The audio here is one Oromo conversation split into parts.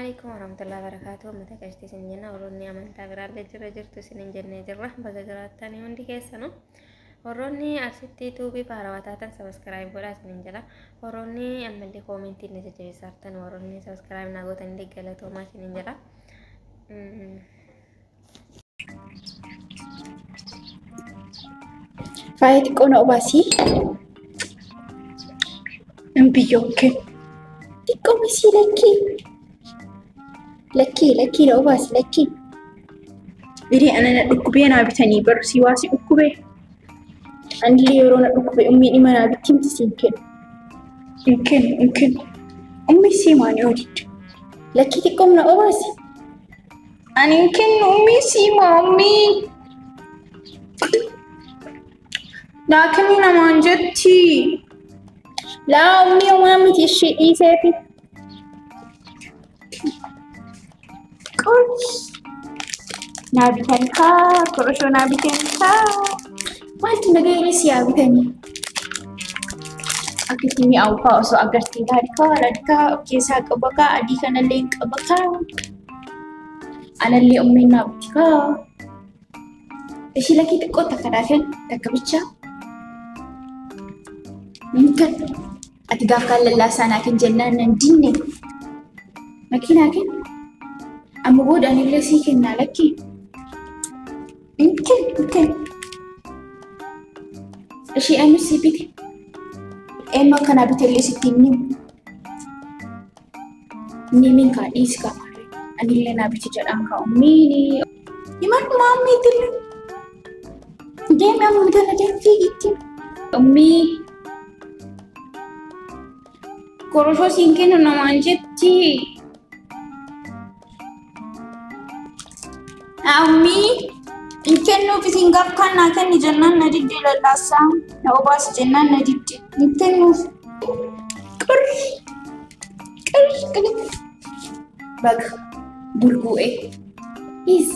Alaikum warahmatullahi wabarakatuh. Uummata qashtii isin jenna, warroonni amantaa biraallee jira jirtu isin jennee jirra. Baga jiraattanii hundi keessanu. Warroonni Arsitti tuubii haarawaa taatan subscribe godhaa isin jedha. Warroonni ammallee koomentii na jajjabeessaartan, warroonni subscribe naa gootan illee galatoomaa isin jedha. Faaya xiqqoo na obaasii. Hin biyyookke. Xiqqoo misii lakkii. Lakkii lakkii na obaasi lakkii. Idee ana na dhukkubee naa bitanii baru si waa si dhukkubee. Anillee yeroo na dhukkube ummiin dhima naa bitti miti siin kennu. Hin kennu, hin kennu. Ummi sii maani oodiddu. Lakkii xiqqoom na obaasi. Ani hin kennu, ummii sii maa ummii. Naa kenni namaan jetti. Laa, ummii homaa miti, ishee dhiiseefi. Qors. Naa bitan kaa, korojoo naa bitan kaa. Maaltu nagayee si haa bitanii? Akka itti mi'aawu kaa osoo agartee gaarii kaa, laali kaa, of keessaa qaba kaa, adii kanallee hin qaba kaa. Anallee ummiin naa biti kaa. Ishii lakkii xiqqoo takka naa kenni, takka bichaa. Hin kennu. Ati gaaf kaan lallaasaa naa kenni jennaan nan dinne. Lakkii naa kenni. Amma booda anillee sii kennaa lakkii. Hin kennu, hin kennu. Ishii eenyu sii bite? Eenyu akkanaa bitellee sitti hin himu. Inni himin kaa, dhiisi kaa maarree. Anillee naa biti jedhaan kaa ummiini. Himadhu maammiitillee. Deemi, amma kana deemi, fiigitti. Ummii. Korojoo siin kennu namaan jetti. Ummii hin kennuuf, isin gaaf kan naa kenni jennaan na didde, lallaassaa na obaasi jennaan na didde, hin kennuuf. Qirr qirr qirr, baga bulgu'ee. Is.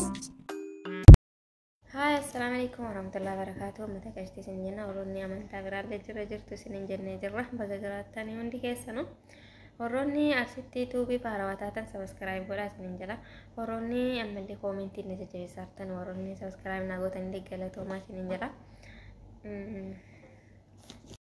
Haay, assalaamu alaikum warahmatullahi wabarakatuh. Uummata qashtii isin jenna, warroonni amantaa biraallee jira jirtu isin jennee jirra. Baga jiraattanii hundi keessanu. Warroonni Arsitti tuubii haarawaa taatan subscribe godhaa isin jedha. Warroonni ammallee koomentii na jajjabeessaartan, warroonni subscribe naa gootan illee galatoomaa isin jedha.